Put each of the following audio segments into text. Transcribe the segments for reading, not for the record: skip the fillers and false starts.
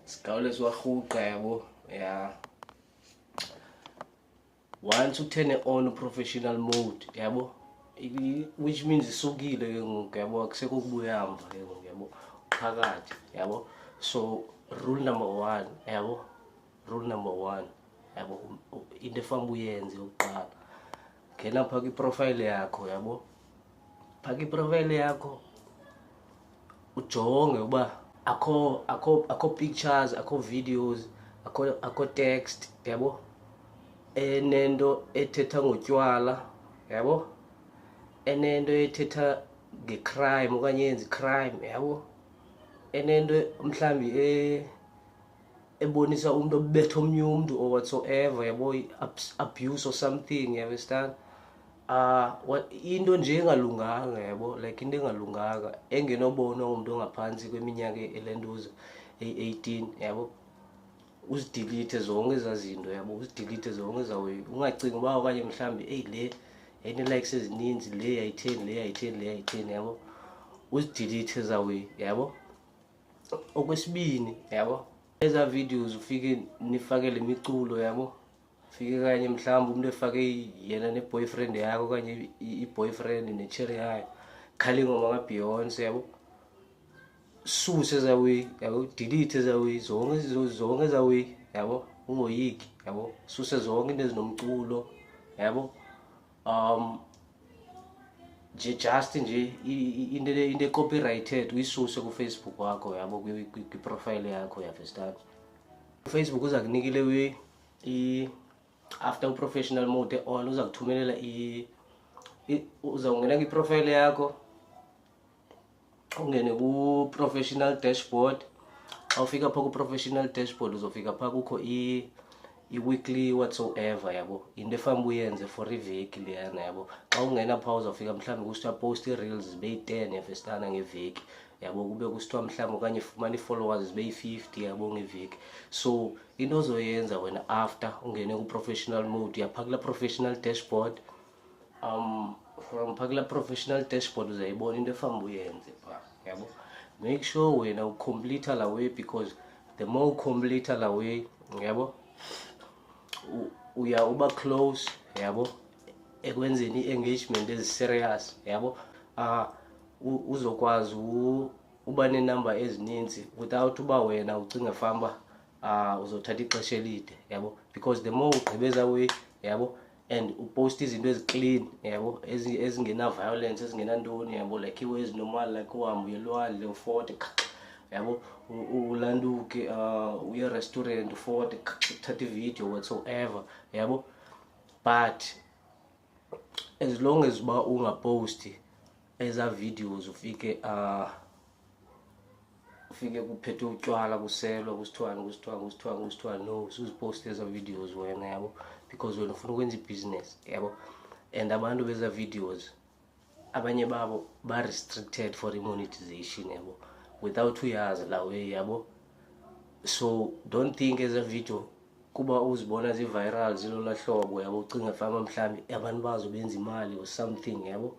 Sikhawule siwarhuqa, yabo. Ya, once u-turn on professional mode, yabo, which means isukile ke ngoku, yabo, akusekho kubuya mva ke ngoku, yabo, phakathi, yabo. So rule number one, yabo, rule number one, yabo, into efanele uyenze yokuqala, ngena phaa kwi-profile yakho, yabo, phaa kwi-profile yakho, ujonge uba akho pictures, akho videos, akho text, yabo, enento ethetha ngotywala, yabo, enento ethetha nge-crime okanye yenza i-crime, yabo, enento mhlawumbi ebonisa umuntu obetha omnye umntu or whatsoever, yabo, abuse or something, you understand? What into nje engalunganga, yabo, like into engalunganga engenobonwa umuntu ongaphantsi kweminyaka elentuza eyi-18, yabo, uzi-delete zonke ezaa zinto, yabo, uzi-delete zonke ezaa way. Ungacingi uba okanye mhlawumbi, eyi, le yayine-likes ezininzi, le yayitheni, le yayitheni, le yayitheni, yabo, uzi-delete ezaa way, yabo. Okwesibini, yabo, ezaa videos ufike nifake le miculo, yabo, fike kanye mhlawumbi umuntu efake yena ne-boyfriend yakho okanye i-boyfriend ne-cherry yayo, khala ingoma kaBeyonce, yabo, suse eza way, yabo, delete eza way zonke, zonke eza way, yabo, ungoyiki, yabo, suse zonke into ezinomculo, yabo, nje just nje into e-copyrighted uyisuse kuFacebook wakho, yabo, kwi-profile yakho, uyavestana? UFacebook uza kunika ile way after u-professional mode on, uza kuthumelela uzawungena kwi-profile yakho, ungene ku-professional dashboard. Xa ufika phaa ku-professional dashboard, uzofika phaa kukho i-weekly whatsoever, yabo, into efanele uyenze for iveki leyana, yabo. Xa ungena phaa, uzawufika mhlawumbi kusithiwa post ii-reels zibe yi-10, yavestana, ngeveki, yabo, kube kusithiwa mhlawumbi okanye fumana ii-followers zibe yi-50, yabo, ngeveki. So into ozoyenza wena after ungene ku-professional mode, uyaphaa kulaa professional dashboard. From phaa kulaa professional dashboard uzayibona into efanele uyenze phaa, yabo. Make sure wena u-complete la way, because the more u-complete la way, yabo, uya uba close, yabo, ekwenzeni i-engagement ezi-serious, yabo, uzokwazi uba nenumber ezininzi without uba wena ucinga fanuba uzothatha ixesha elide, yabo, because the more ugqibeza way, yabo, and u-post izinto ezi-clean, yabo, ezingena-violence, ezingenantoni, yabo, like iwe ezi-normal, like uhambe uye elwandle, ufote, yabo, ulanduke, uye e-restaurant, ufote, uthathe ividiyo, whatsoever, yabo. But as long as uba unga-posti ezaa videos ufike ufike kuphethwe utywala, kuselwa, kusithiwani, kusithiwani, kusithiwani, kusithiwani, no, suzi-poste ezaa videos wena, yabo, because wena ufuna ukwenza ibhizinesi, yabo, and abantu bezaa videos abanye babo ba-restricted for i-monetization, yabo, without uyazi la way, yabo. So don't think eza video kuba uzibona zi-viral zilola hlobo, yabo, ucinga fama mhlawumbi abantu bazo benza imali or something, yabo,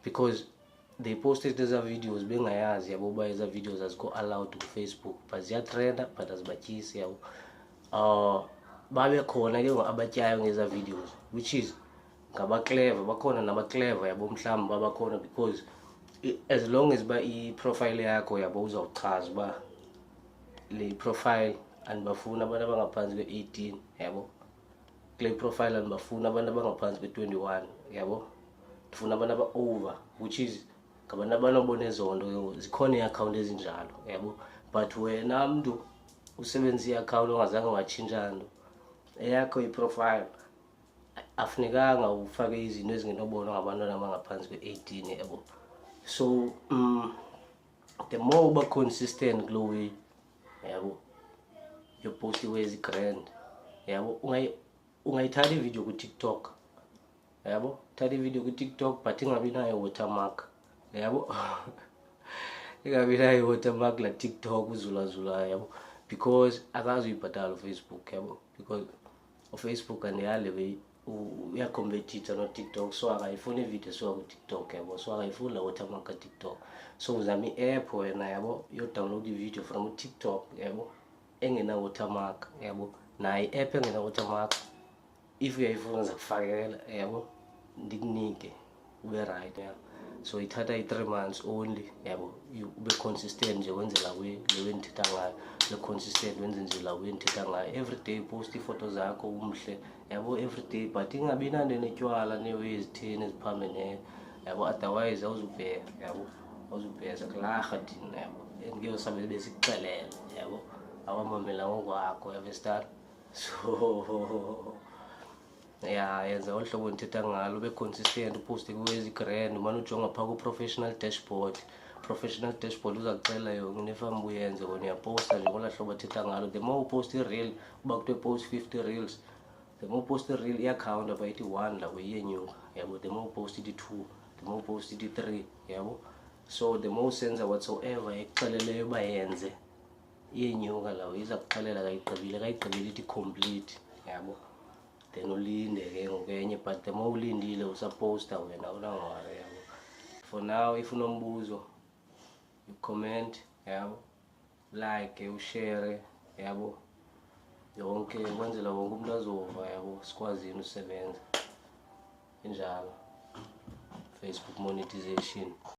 because they posted eza videos bengayazi, yabo, uba eza videos azikho allowed kuFacebook, but ziya-trenda, but azibatyisi, yabo. Babe khona ke ngoku abatyayo ngeza videos, which is ngaba-clever, bakhona naba-clever, yabo, mhlawumbi babakhona, because as long as uba i-profile yakho, yabo, uzawuchaza uba le profile andibafuni abantu abangaphantsi kwe-18, yabo, kule profile andibafuni abantu abangaphantsi kwe-21, yabo, ndifuna abantu aba-over, which is ngabantu abanobona ezo nto ke ngoku. Zikhona iiakhawunti ezinjalo, yabo, but wena mntu usebenzisa iakhawunti ongazange watshintsha nto, eyakho i-profile afunekanga ufake izinto ezingenobonwa ngabantwana abangaphantsi kwe-18, yabo. So the more uba consistent kuloo way, yabo, yo-post ezi-grand, yabo, ungayithatha ividiyo kuTikTok, yabo, thatha ividiyo kuTikTok, but ingabi nayo watermark, yabo, ingabi nayo watermark la TikTok uzulazulayo, yabo, because akazi uyibhatala uFacebook, yabo, because uFacebook andiyale way. Uyacompetitha noTikTok, so akayifuni ividiyo esuka kuTikTok, yabo. So akayifuni la watermark kaTikTok. So uzama i-app wena, yabo, yodownload ividiyo from uTikTok, yabo, engena-watermark, yabo. Nayo i-app engena-watermark, if uyayifuna ndizakufakela, yabo, ndikunike ube right, yabo. So ithatha i-3 months only, yabo. Ube consistent nje, wenze la way le wendithetha ngayo, ube consistent, wenze nje la way ndithetha ngayo. Every day post iifoto zakho umhle, yabo, every day, but ingabi nanto enetywala neeway ezitheni eziphambeneyo, yabo. Otherwise awuzubheka, yabo, awuzubheka kularha thina, yabo. And ke sabe besikuxelele, yabo, awamamela ngokwakho, uyavestana. So ya, yenza olu hlobo ndithetha ngalo, ube consistent, uposte kwezi grand, umane ujonga phaa ku-professional dashboard. Professional dashboard uza kuxelela yonke into efana uyenze. Wena uyaposta nje ngolaa hlobo athetha ngalo. The more upost i-reel, uba kuthiwe post 50 reels, the more upost i-reel iyakhawunta pha, ithi one labo iyenyuka, yabo. The more upost ithi two, the more upost ithi three, yabo. So the more usenza whatsoever ekuxeleleyo uba yenze, iyenyuka lawo. Iza kuxelela kayigqibile, kayigqibile ithi complete, yabo. Then ulinde ke ngoku enye, but the more ulindile usaposta wena, awunangwari, yabo. For now, if unombuzo, you comment, yabo, like, ushare, yabo, yonke kwenzela wonke umuntu azova, yabo, sikwazini usebenza injalo. Facebook monetization.